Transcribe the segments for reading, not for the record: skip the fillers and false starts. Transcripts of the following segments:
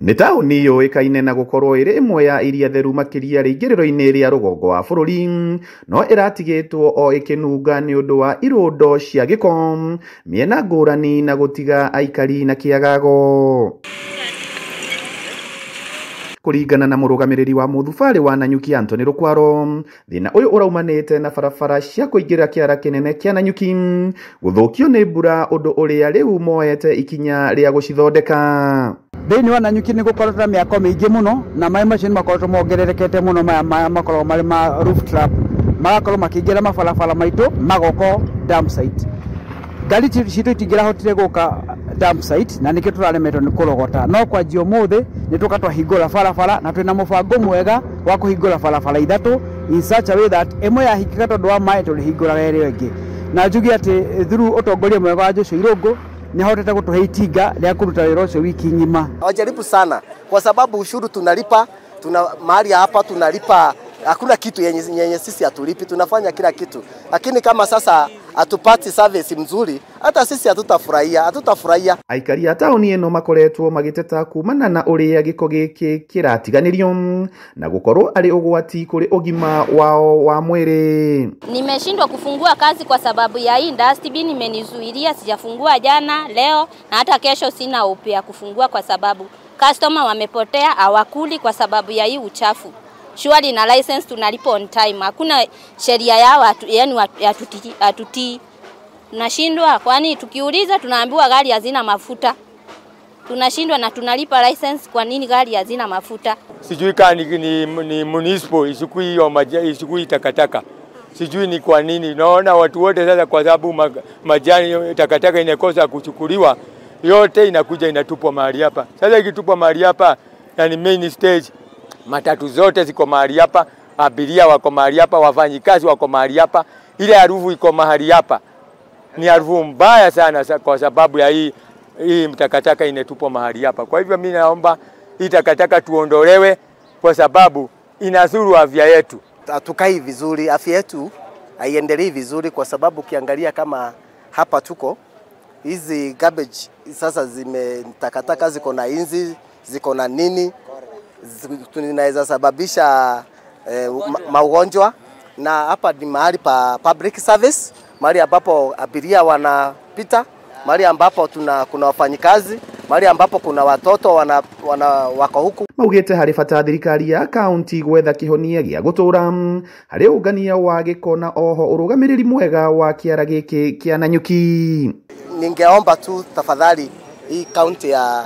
Nĩ taũni yũĩkaine na gũkorwo ĩrĩ ĩmwe ya iria theru makĩria rĩingĩrĩro-inĩ rĩa rũgongo wa bũrũri, no ĩratigĩtwo o ĩkĩnunga nĩ ũndũ wa irũndo cia gĩko mĩena ngũrani na gũtiga aikari na kĩagago. Kũringana na mũrũgamĩrĩri wa mũthubarĩ wa Nanyuki Anthony Rukwaro, thĩna ũyũ ũraumanĩte na barabara cia kũingĩra kĩara kĩnene kĩa Nanyuki gũthũkio nĩ mbura, ũndũ ũrĩa rĩu moete ikinya rĩa gũcithondeka. Thĩinĩ wa Nanyuki nĩ gũkoretwo na mĩako mĩingĩ mũno, na maĩ macio nĩ makoretwo mongererekete mũno, maya makoragwo marĩ ma roof trap, magakorwo makĩingĩra mabarabara maitũ magoka dump site. Ngari citũ itingĩrahotire gũka dump site, na nĩkĩo tũraremetwo nĩ kũrogota. No kwanjia ũmũthĩ nĩ tũka twahingũra barabara, na twĩna mũbango mwega wa kũhingũra barabara ithatũ in such a way that ĩmwe yahingĩka tondũ wa maĩ tũrĩhingũraga ĩrĩa ĩngĩ. Na njuge atĩ through ũtongoria mwega wa Joshua Irũngũ nĩ ahotete gũtũhe itinga rĩa kũruta wĩra ũcio wiki ng'ima. Wajaribu sana kwa sababu ushuru tunalipa, tuna mahali hapa tunalipa, hakuna kitu yenye sisi hatulipi, tunafanya kila kitu. Lakini kama sasa hatupati service mzuri, hata sisi hatutafurahia, hatutafurahia. Aikari a taũni ĩno makoretwo magĩteta kumana na ũrĩa gĩko gĩkĩ kĩratiganĩrio na gũkorwo arĩ ũgwati kũrĩ ũgima wao wa mwĩrĩ. Nimeshindwa kufungua kazi kwa sababu ya hii dustbin imenizuilia, sijafungua jana, leo na hata kesho sina upya kufungua kwa sababu customer wamepotea, hawakuli kwa sababu ya hii uchafu. Surely na license tunalipa on time. Hakuna sheria yao yani hatutii. Tunashindwa, kwani tukiuliza tunaambiwa gari hazina mafuta. Tunashindwa na tunalipa license, kwa nini gari hazina mafuta? Sijui kama ni municipal isikui hiyo isikui takataka. Sijui ni kwa nini. Naona watu wote sasa kwa sababu majani takataka inakosa kuchukuliwa, yote inakuja inatupwa mahali hapa. Sasa ikitupwa mahali hapa, yani main stage, matatu zote ziko mahali hapa, abiria wako mahali hapa, wafanyikazi wako mahali hapa, ile harufu iko mahali hapa. Ni harufu mbaya sana kwa sababu ya hii takataka inatupwa mahali hapa. Kwa hivyo mimi naomba hii takataka tuondolewe kwa sababu inadhuru afya yetu. Hatukai vizuri, afya yetu haiendelei vizuri kwa sababu ukiangalia kama hapa tuko hizi garbage sasa zime takataka ziko na inzi, ziko na nini, tunaweza sababisha magonjwa. Na hapa ni mahali pa public service, mahali ambapo abiria wanapita, mahali ambapo kuna wafanyikazi, mahali ambapo kuna watoto wako huku. Maugĩte harĩ bata thirikari ya kaunti gwetha kĩhonia gĩa gũtũra harĩ ũngania wa gĩko na oho ũrũgamĩrĩri mwega wa kĩara gĩkĩ kĩa Nanyuki. Ningeomba tu tafadhali hii kaunti ya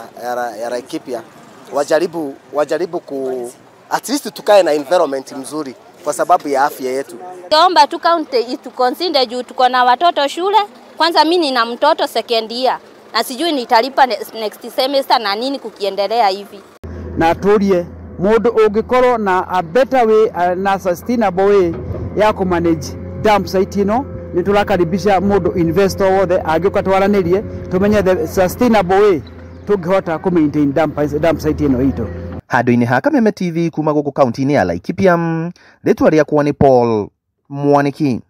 Laikipia wajaribu ku at least tukae na environment mzuri kwa sababu ya afya yetu. Ningeomba tu kaunti ituconsider juu tuko na watoto shule. Kwanza mimi nina mtoto second year na sijui nitalipa next semester na nini kukiendelea hivi. Na turie mundu ungikorwo na a better way na sustainable way ya ku manage dump site ino, ni turakaribisha mundu investor wothe angiuka twaranirie tumenye the sustainable way tungihota ku maintain dump site ino itu. Handũ-inĩ ha Kameme TV kuma gũkũ kaunti-inĩ ya Laikipia, rĩtwa rĩakwa nĩ Paul Mwaniki.